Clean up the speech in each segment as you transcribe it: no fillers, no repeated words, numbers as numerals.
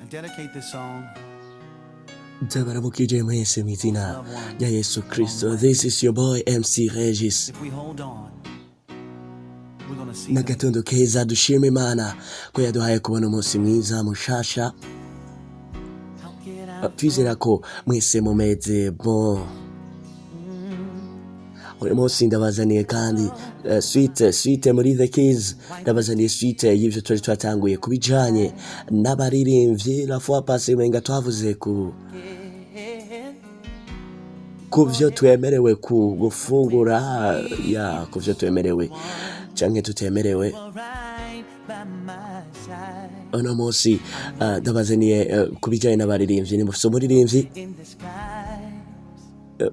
Dedicate this song Ndabaramukije mwese mw'izina loved one rya Yesu along the Kristo. way. This is your boy MC Regis. If we hold on, we're gonna see them. N'agatondo keza, dushima Imana ko yaduhaye kubona umunsi mwiza mushasha. How can I Twizera ko mwese mumeze bon. Uyu munsi ndabazaniye kandi suite muri The Keys. Ndabazaniye suite y'ivyo twari twatanguye ku bijanye n'abaririmbyi. La fois passée umenga twavuze ku vyo twemerewe ku gufungura, ya ku vyo twemerewe canke tutemerewe. Right by my side Uno munsi ndabazaniye ku bijanye n'abaririmbyi. Nimufise umuririmbyi, in the skies?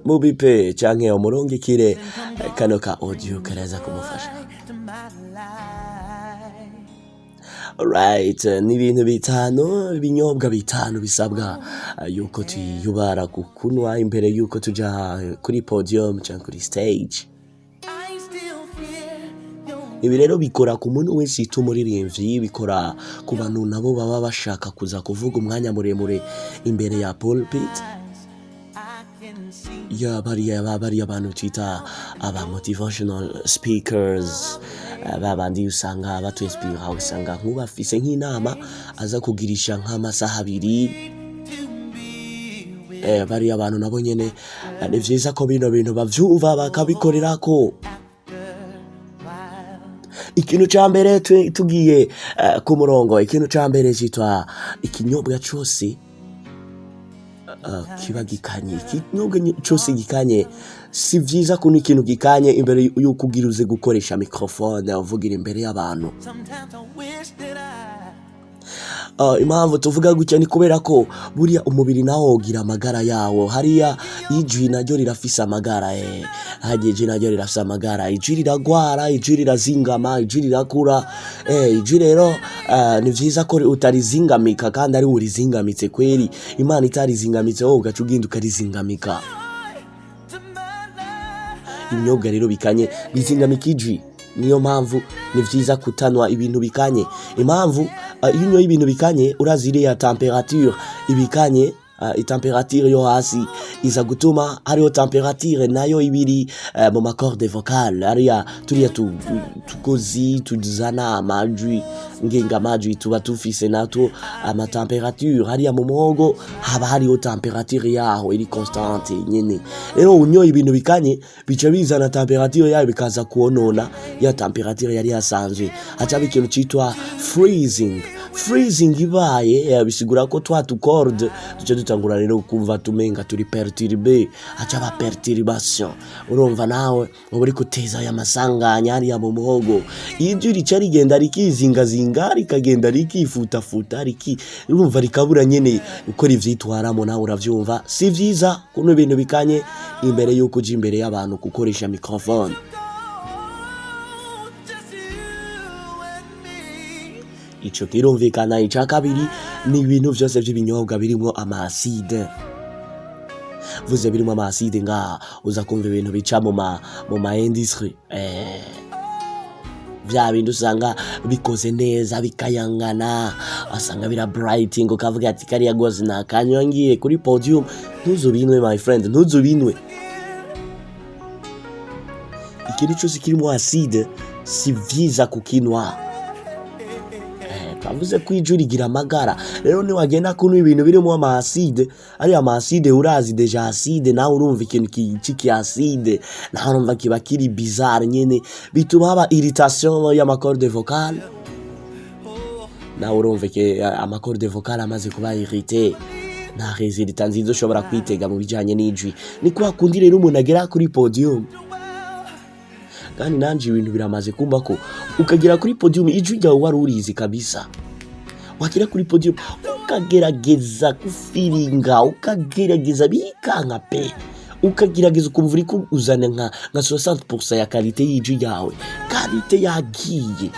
Mubipe canke umurungikire kano ka audio karaza kumufasha. To my life. Alright, ni ibintu bitanu, ibinyobwa bitanu bisabwa yuko tuyubara kukunwa imbere yuko tuja kuri podium canke kuri stage. I still hear your Ibi rero bikora ku muntu wese yita umuririmbyi, bikora ku bantu nabo baba bashaka kuza kuvuga umwanya muremure imbere ya pulpit. Eyes. I can see Ya bariya bantu twita aba motivational speakers, ba bandi usanga batwinspira, usanga nk'ubafise nk'inama aza kugirisha nk'amasaha 2. To be with Bariya bantu nabo nyene ni vyiza ko bino bintu bavyumva bakabikorerako. While Ikintu ca mbere, tugiye ku murongo, ikintu ca mbere citwa ikinyobwa cose kiba gikanye. Ikinyobwa cose gikanye, si vyiza kunywa ikintu gikanye imbere yuko ugira uze gukoresha microphone uvugira imbere y'abantu. Sometimes I wish that I Impamvu tuvuga gutya ni kubera ko buriya umubiri nawo ugira amagara yawo. Hariya ijwi naryo rirafise amagara, harya ijwi naryo rirafise amagara. Ijwi riragwara, ijwi rirazingama, ijwi rirakura. Ijwi rero ni vyiza ko utarizingamika kandi ari urizingamitse kweri. Imana itarizingamitse, wowe ugaca ugenda ukarizingamika. To my life. Ibinyobwa rero bikanye bizingamika ijwi. Niyo mpamvu ni vyiza kutanwa ibintu bikanye. Impamvu, iyo unyoye ibintu bikanye, urazi iriya température ibikanye, température yo hasi iza gutuma hariho température nayo ibiri mu ma cordes vocales, hariya turiya tugozi tuzana amajwi ngengamajwi tuba tufise natwo ama température. Hariya mu muhogo haba hariho température yaho iri constante nyene. Rero unyoye ibintu bikanye, bica bizana température yayo, bikaza kuonona ya température yari yasanzwe, hacaba ikintu citwa freezing. Freezing ibaye, bisigura ko twa tu cordes duce dutangura rero kumva tumenga turi perturbé, hacaba perturbation. Urumva nawe uba uri guteza aya masanganya hariya mu muhogo. Ijwi rica rigenda rikizingazinga, rikagenda rikifutafuta, urumva rikabura nyene uko rivyitwaramo. Nawe uravyumva, si vyiza kunywa ibintu bikanye imbere yuko uja imbere y'abantu gukoresha microphone. Oh, just you and me. Ico kirumvikana. Ica kabiri ni ibintu vyose vy'ibinyobwa birimwo ama acide. Vuze birimwo ama acide ngaha, uza kumva ibintu bica mu ma industrie, vya bindi usanga bikoze neza bikayangana, asanga bira brighting, ukavuga ati kariya gose nakanywa ngiye kuri podium. Ntuzubinwe, my friend, ntuzubinwe. Ikintu cyose kirimo acide si vyiza kukinwa. Twavuze ko ijwi rigira amagara. Rero niwagenda kunywa ibintu birimo ama acide, ariya ama acide, urazi déjà acide nawe, urumva ikintu c'iki acide nawe urumva kiba kiri bizarre nyene, bituma haba irritation y'ama cordes vocales. Nawe urumva ke ama cordes vocales amaze kuba irrité, nta résultat nziza ushobora kwitega mu bijanye n'ijwi. Ni kwa kundi rero umuntu agera kuri podium, kandi nanje ibintu biramaze kumba ko ukagera kuri podium, ijwi ryawe wari urizi kabisa, wagera kuri podium ukagerageza gufiringa, ukagerageza bikanka pe, ukagerageza ukumva uriko uzana nka 60% ya qualité y'ijwi ryawe, qualité yagiye.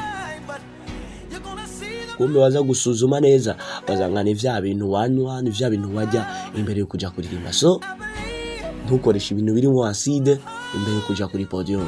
Kumbe waza gusuzuma neza, basanga ni vya bintu wanywa, ni vya bintu wajya imbere yo kuja kuririmba. So ntukoreshe ibintu birimo acide imbere yo kuja kuri podium.